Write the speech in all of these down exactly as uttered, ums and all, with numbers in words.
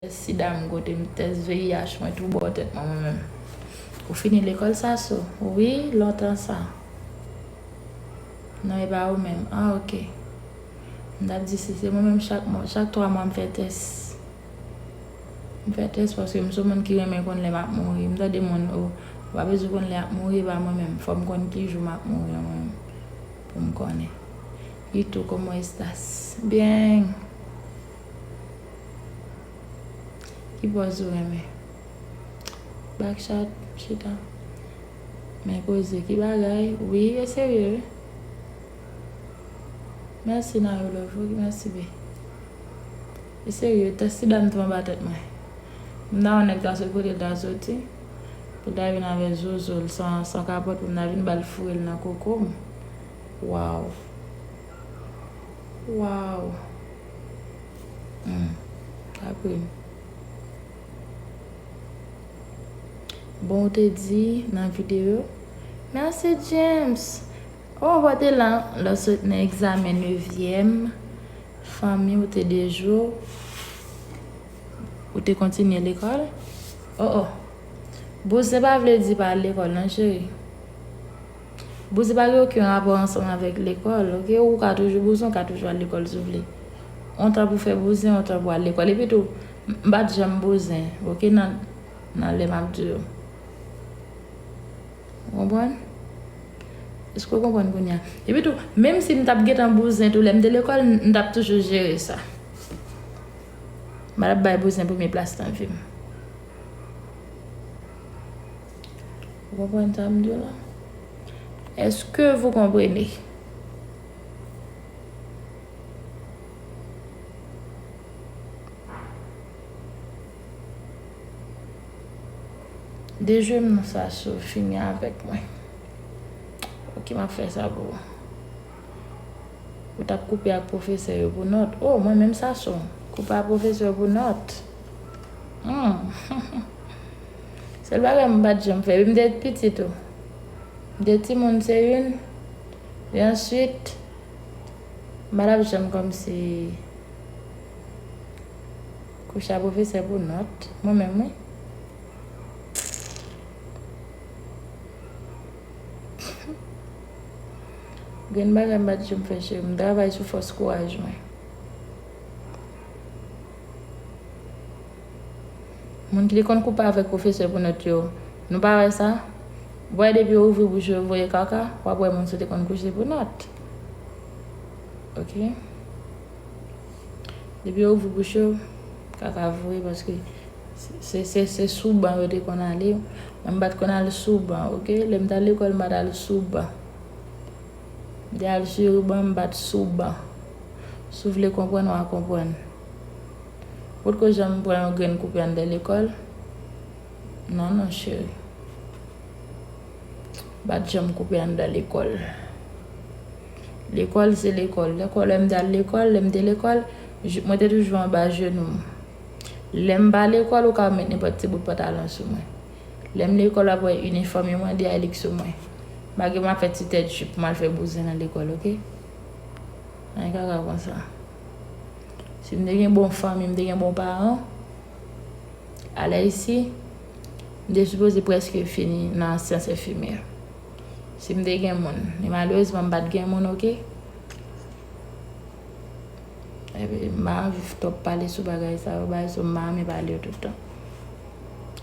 Tès sida m kote m, tès V I H mwen tou bò tèt mwen, mwen menm. Ou fini lekòl, Saso? Wi, lontan sa. Non, e pa ou menm. Ah, ok. M t ap di, si se mwen menm, chak mwa, chak twa mwa, m fè tès. M fè tès paske m se yon moun ki renmen konn lè m ap mouri. M tande moun, o, ou pa bezwen konn lè y ap mouri, e pa mwen menm. Fò m konn ki jou m ap mouri an mwen menm. Pou m konnen. ¿Y tú cómo estás? Byen. Ki pòz ou renmen? Backshot, chita. Men koze, ki bagay? Wi, e serye, wi. Mèsi, Nayou Love, wi, mèsi, be. E serye, tès sida m tou anba tèt mwen. M ta wè nèg ta sot kote l ta soti. Pou l ta vin avè zozo l san, san kapòt, pou m ta vin ba l foure l nan koko m. Waw. Waw. Hmm. Kapri. Bon, ou te di nan videyo. Mèsi, James. Oh, w te la, lè w sot nan egzamen nevyèm, fanmi w te dejwe w, ou te kontinye lekòl? Oh, oh. Bouzen pa vle di pa al lekòl, non, cheri. Bouzen pa gen okenn rapò ansanm avèk lekòl, oke? Ou ka toujou bouzen, ou ka toujou al lekòl si w vle. On tan pou fè bouzen, on tan pou al lekòl. Epi tou, m, m pa t janm bouzen, oke? Nan, nan lè m ap di w. Ou konprann? Èske w konprann kounye a? Epi tou, menm si m t ap gentan bouzen tou, lè m te lekòl, m, m t ap toujou jere sa. M t ap bay bouzen premye plas nan vi m. Vous comprenez ça, m di w la? Est-ce que vous comprenez? Dejwe m non, Saso, fini avèk mwen. Ok, m ap fè sa pou ou. Ou t ap koupe ak pwofesè yo pou nòt. Oh, mwen menm, Saso, koupe ak pwofesè yo pou nòt. Hmm. Sèl bagay m pa t janm fè, epi m te piti tou. M te timoun, se youn. E answit, m pa t ap janm kòmsi kouche ak pwofesè pou nòt. Mwen menm, wi. Grenn bagay m pa t janm fè, cheri. M travay sou fòs kouraj mwen. Moun ki te konn koupe avèk pwofesè pou nòt yo, nou pa wè sa? Bwè, depi yo ouvri bouch yo, voye kaka, w ap wè moun sa te konn kouche pou nòt. Ok? Depi yo ouvri bouch yo, kaka voye, paske se, se, se, se sou ban yo te konn ale. Mwen, m pa t konn al sou ban, ok? Lè m t al lekòl, m pa t al sou ban. M te al sou ban, m pa t sou ban. Si w vle konprann, w a konprann. Ou potko janm pran yon grenn koupe anndan lekòl? Non, non, cheri. M pa t janm koupe anndan lekòl. Lekòl, se lekòl. Lekòl, lè m t al lekòl, lè m te lekòl, jip mwen te toujou anba jenou m. Lè m pa lekòl, ou ka met nenpòt ti bout pantalon sou mwen. Lè m lekòl, w ap wè inifòm yo mwen, de Alix sou mwen. M pa gen m ap fè ti tèt jip, m al fè bouzen nan lekòl, ok? Anyen kaka konsa. Si m te gen bon fanmi, m te gen bon paran, alè isi, m te sipoze prèske fini nan syans enfimyè. Si m te gen moun. Men malerezman, m pa t gen moun, ok? Epi, m pa anvi twòp pale sou bagay sa yo, bagay sa yo, m pa renmen pale yo tout tan.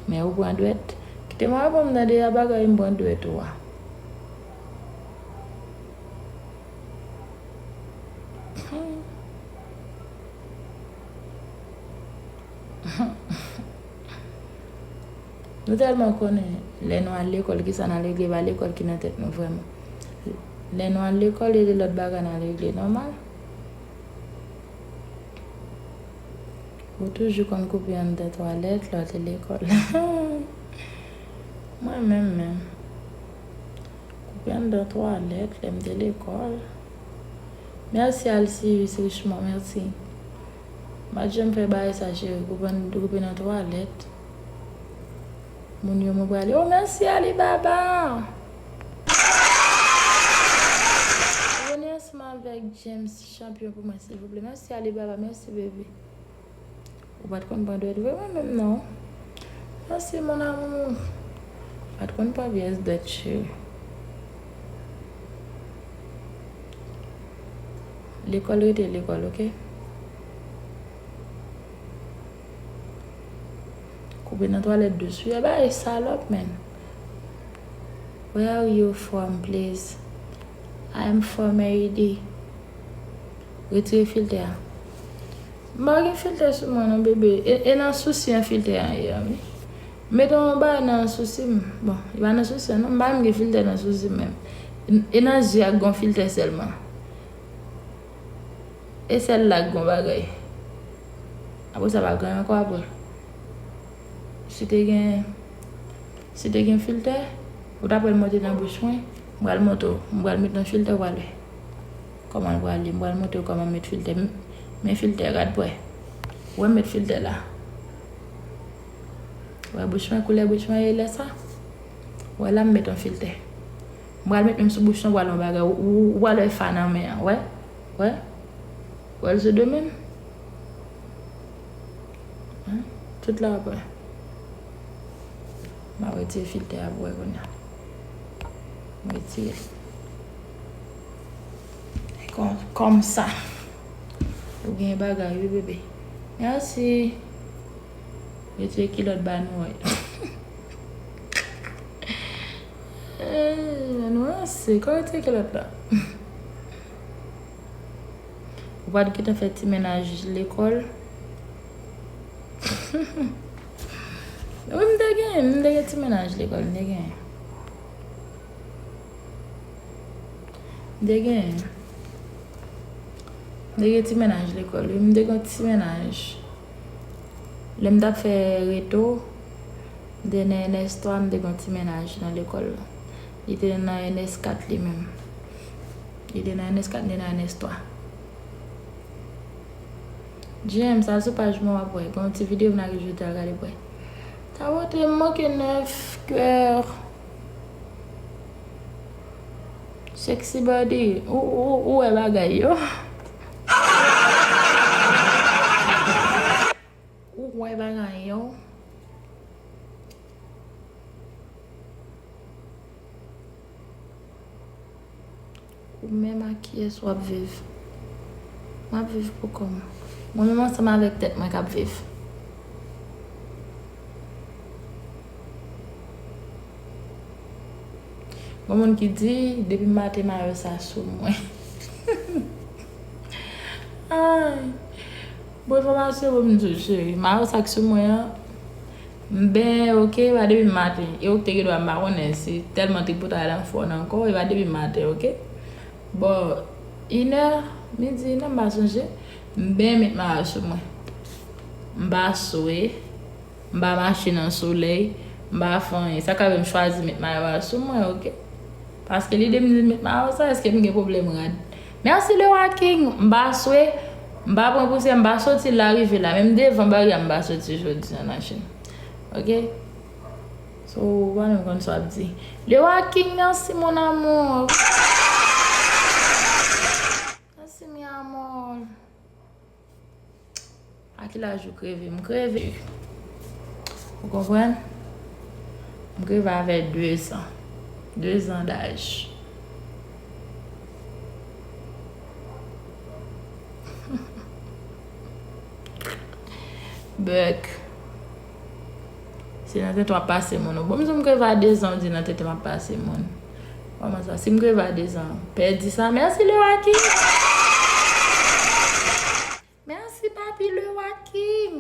Men ou pran dwèt. Kite m reponn m tande a bagay m pran dwèt ou a. Nou tèlman konnen lè nou al lekòl, kisa n al regle, pa lekòl ki nan tèt nou vrèman. Lè nou al lekòl, e de lòt bagay n al regle, nòmal. Ou toujou konn koupe anndan twalèt lè w te lekòl. Mwen menm menm. Koupe anndan twalèt lè m te lekòl. Mèsi Alcius Richemond, mèsi. M pa t janm fè bagay sa, cheri, koupe, koupe nan twalèt. Moun yo mwen prale. Oh, mèsi Alibaba! Remerciement avèk James Champion pou mwen, silvouplè. Mèsi Alibaba, mèsi bebe. Ou pa t konn pran dwèt vre, mwen menm non. Mèsi, mon amour. Pa t konn pran vyès dwèt, cheri. Lekòl rete lekòl, oke? Koupe nan twalèt dous wi, e bagay salòp, man. Where are you from, please? I am from Haiti. Retire filtè a. M pa gen filtè sou mwen non, bebe. E, e nan sousi an filtè an ye a, wi. M mete yon bagay nan sousi m. Bon, e pa nan sousi an non, m pa menm gen filtè nan sousi m menm. E nan je a k gon filtè sèlman. E sèl la k gon bagay. Apre sa, pa gen ankò apre. Si te gen, si te gen filtè, ou t ap wè l monte nan bouch mwen, m pral montre w, m pral met nan filtè, w pral wè kòman l pral ye. M pral montre w kòman m met filtè. M, men filtè, gad pwè. Wè m met filtè la. Wè bouch mwen, koulè bouch mwen ye lè sa. Wè la m met yon filtè. M pral met menm sou bouch lan, w pral wè yon bagay. Ou, ou, ou pral wè fa nan men an, wè. Wè. Wè l sou do menm. Hein? Tout la w ap wè. M ap retire filtè a pou wè kounye a. M retire l. E kòm, kòm sa. Ou gen bagay wi, bebe. Mèsi. Retire kilòt ba nou wè. Eh, nou ranse. Kò retire kilòt la. Ou pa t gentan fè ti mennaj lekòl? Wi, m te gen, m te gen ti mennaj lekòl, m te gen. M te gen. M te gen ti mennaj lekòl, wi, m te gen ti mennaj. Lè m t ap fè reto, m te nan N S twa, m te gen ti mennaj nan lekòl la. Li te nan N S kat li menm. Li te nan N S kat, m te nan N S twa. James, al sou paj mwen w ap wè. Gen yon ti videyo m lage jodi a, gade pou wè. Sa pote m manke nèf kè. Sexy body, ou, ou, ou wè bagay yo. Ou wè bagay yo. Ou menm ak kiyès w ap viv? M ap viv pou kò m. Mwen menm ansanm avèk tèt mwen k ap viv. Gon moun ki di, depi maten mayo sa sou mwen. Ay. Bon, enfòmasyon pou m di w, cheri. Mayo sa k sou mwen an, m benyen, oke, e pa depi maten. E ou k te gen dwa m pa konnen si tèlman tripotay la fò nan kò w, e pa depi maten, oke? Bò, inè, midi, inè, m pa sonje. M benyen met mayo sou mwen. M pa swe. M pa mache nan solèy, m pa fè anyen. Sa k ap fè m chwazi met mayo a sou mwen, oke? Paske lide m di met mayo sa, èske m gen pwoblèm rad? Mèsi Leroy King, m pa swe, m pa pran pousyè, m pa soti larive la. Menm devan bagay la, m pa soti jodi a nan Chine. Oke? So, ou pa menm konn sa w ap di. Leroy King, mèsi mon amour. Mèsi mi amor. A ki laj ou kreve? M kreve. Ou konprann? M kreve avè dezan. Dezan daj. Bèk. Se nan tenten w ap pase moun. Ou bon, m di w m kreve a dezan, ou di nan tenten m ap pase moun. Kòman sa? Si m kreve a dezan, pèdi sa. Mèsi Leroy King. Mèsi papi Leroy King.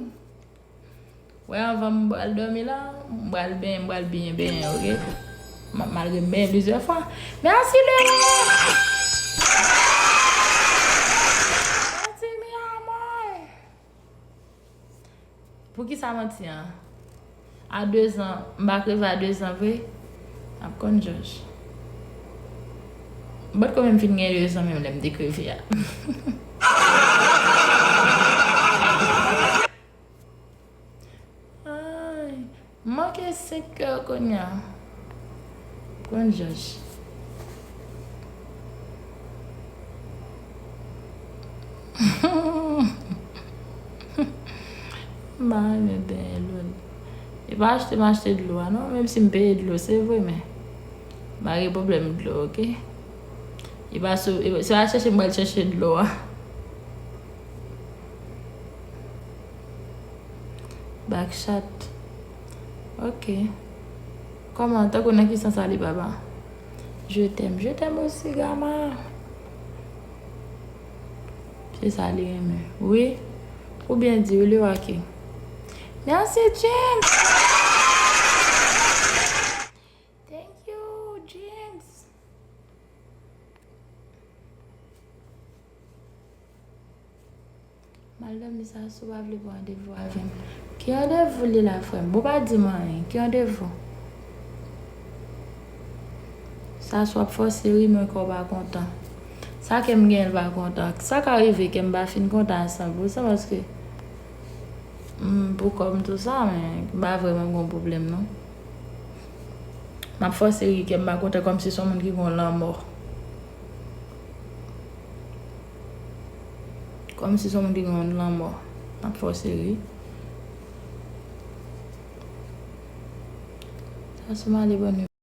Wè, anvan m pral dòmi la, m pral benyen, m pral byen benyen, oke? M ap malgre m benyen plizyè fwa. Mèsi Leroy. Mèsi mi amor. Poukisa manti an? A dezan, m pa kreve a dezan vre? M ap konn jòj. M potko menm fin gen dezan menm lè m te kreve a. Ay, m manke senk kè kounye a. Konn jòj. M pa renmen benyen dlo. E pa achte m achte dlo a non, menm si m peye dlo, se vre, men m pa gen pwoblèm dlo, oke? E pa sou, e, se pa chèche m pral chèche dlo a. Backchat. Oke. Kòman, tankou nan ki sans sa li papa? Je t'aime. Je t'aime aussi, Gama. Se sa li renmen. Wi. Ou byen di, wi, li wake. Merci, James. Thank you, James. M al dòmi sa, si w pa vle pran randevou avè m. Ki randevou li la, frè m? Bon, pa di m anyen. Ki randevou? Sa sou ap fòse ri, mwen kè w pa kontan. Sa kè m gen, l pa kontan. Sa ka rive kè m pa fin kontan a san pou san, paske m pou kò m tou sa, men m pa vrèman gon pwoblèm, non. M ap fòse ri, kè m pa kontan, kòmsi se yon moun ki gon lanmò. Kòmsi se yon moun ki gen yon lanmò. M ap fòse ri. Sa sou m ale bò.